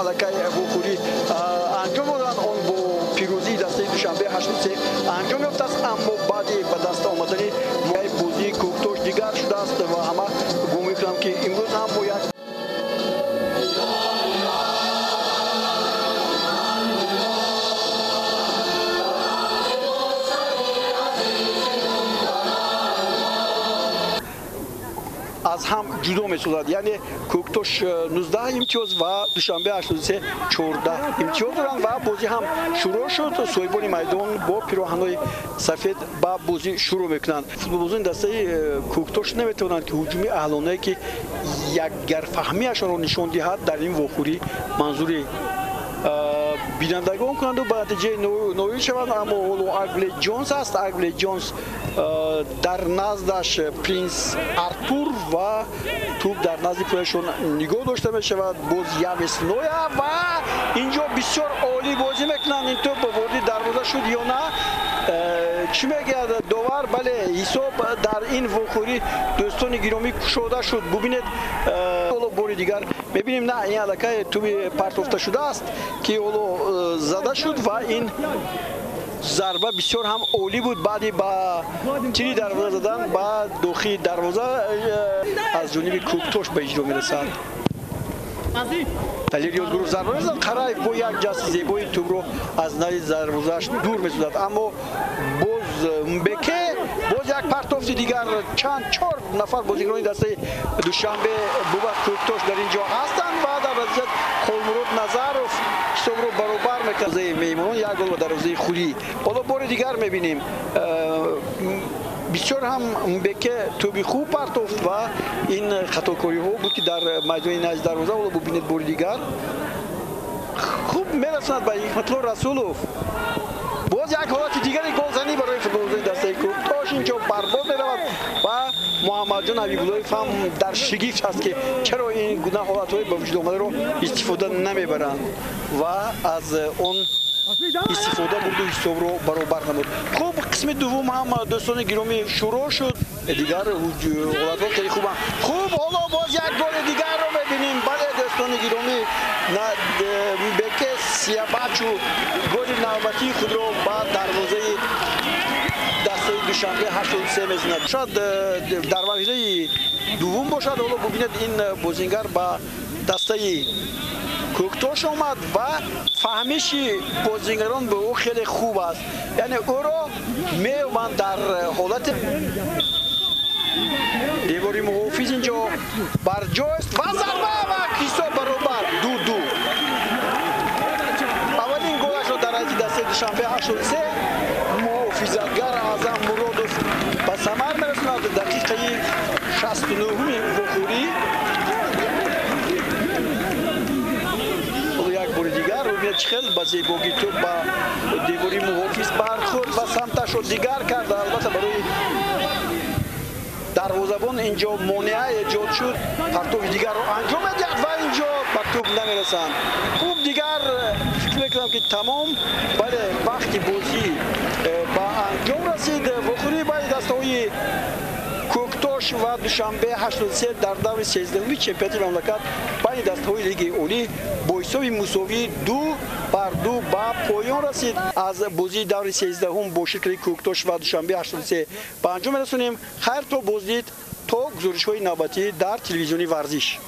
Аллакай вохӯрӣ анҷом доданд. Он бо пирӯзии дастаи Душанбе 83 анҷом ёфтааст, аммо баъди ба даст омадани бозии Кӯктош дигар шудааст ва ҳама гумон мекунам, ки имрӯз ҳам бо як аз ҳам ҷудо месозад. Яъне Кӯктош 19 имтиёз ва Душанбе 83 14 имтиёз доранд ва бозӣ ҳам шурӯъ шуд. Соҳибони майдон бо пироҳанҳои сафед ба бозӣ шурӯъ мекунанд. Футболбозони дастаи Кӯктош наметавонанд, ки ҳуҷуми аҳлонае, ки якгарфаҳмиашонро нишон диҳад, дар ин вохӯрӣ манзури бинандагон кунанду ба натиҷаи ноил шаванд. Аммо ҳоло Агбле Ҷонс аст. Агбле Ҷонс, дар наздаш Принс Артур ва тӯб дар назди пояшон нигоҳ дошта мешавад. Боз Явес Ноя ва инҷо бисёр олӣ бозӣ мекунанд. Ин тӯб вориди дарвоза шуд ё на, чӣ мегӯяд довар? Бале, ҳисоб дар ин вохӯрӣ, дӯстони гиромӣ, кушода шуд. Бубинед, ҳоло бори дигар мебинем. На, ин аллакай тӯби партофта шудааст, ки ҳоло зада шуд ва ин зарба бисёр ҳам олӣ буд. Баъди ба тири дарвоза задан ба дохили дарвоза аз ҷониби Кӯктош ба иҷро мерасад. Далер Ёдгуров зарба мезанад. Қараев бо як ҷасти зебои тӯбро аз нави дарвозааш дур месозад, аммо боз Мбеке, боз як партофти дигар. Чанд чор нафар бозигарони дастаи Душанбе бува Кӯктош дар ин ҷо ҳастанд ва дар вазъият Холмурод Назаров ҳисобро баробар мекунад. Меҳмонон як гол ва дарвозаи худӣ. Ҳоло бори дигар мебинем, бисёр ҳам Мбеке тӯби хуб партофт ва ин хатокориҳо буд, ки дар майдони назди дарвоза. Ҳоло бубинед, бори дигар хуб мерасонад ба Ҳикматулло Расулов. Боз як ҳолати дигари голзанӣ барои футболбозони дастаи Кӯктош. Инҷо барбод меравад ва Муҳаммадҷон Ҳабибуллоев ҳам дар шигифт аст, ки чаро ин гуна ҳолатҳои ба вуҷуд омадаро истифода намебаранд ва аз он истифода бурду ҳисобро баробар намуд. Хуб, қисми дуввум ҳам, дӯстони гиромӣ, шурӯъ шуд. Дигар ҳолатҳо хеле хубанд. Хуб, ҳоло боз як голи дигарро мебинем. Бале, дӯстони гиромӣ, Беке Сиябачу голи навбатии худро ба дарвозаи дастаи Душанбе 83 мезанад. Шояд дар марҳилаи дуввум бошад. Ҳоло бубинед, ин бозингар ба дастаи Кӯктош омад ва фаҳмиши бозингарон ба ӯ хеле хуб аст, яъне ӯро меёбанд дар ҳолати девори муҳофиз. Инҷо барҷост ва зарба ва ҳисоб баробар, 2-2. Аввалин голашро дар ҳайати дастаи Душанбе 83 муҳофизатгар Аъзам Муродов ба самар мерасонад дақиқаи 69-уми вохӯрӣ. Як бори дигар бубинед, чӣ хел ба зебогӣ тӯб ба девори муҳофиз бархӯрд ва самташро дигар карда. Албатта, барои дарвозабон инҷо монеа эҷод шуд. Партови дигарро анҷом медиҳад ва инҷо ба тӯб намерасанд. Хуб, дигар фикр мекунам, ки тамом. Бале, вақти бозӣ ба анҷом расид. Вохӯрии байни дастаҳои Кӯктош ва Душанбе 83 дар даври 13-уми чемпионати мамлакат байни дастаҳои Лигаи Олӣ бо ҳисоби мусовии 2-2 ба поён расид. Аз бозии даври 13-ум бо ширкати Кӯктош ва Душанбе 83 ба анҷом мерасонем. Хайр, то боздид, то гузоришҳои навбатӣ дар телевизиони Варзиш.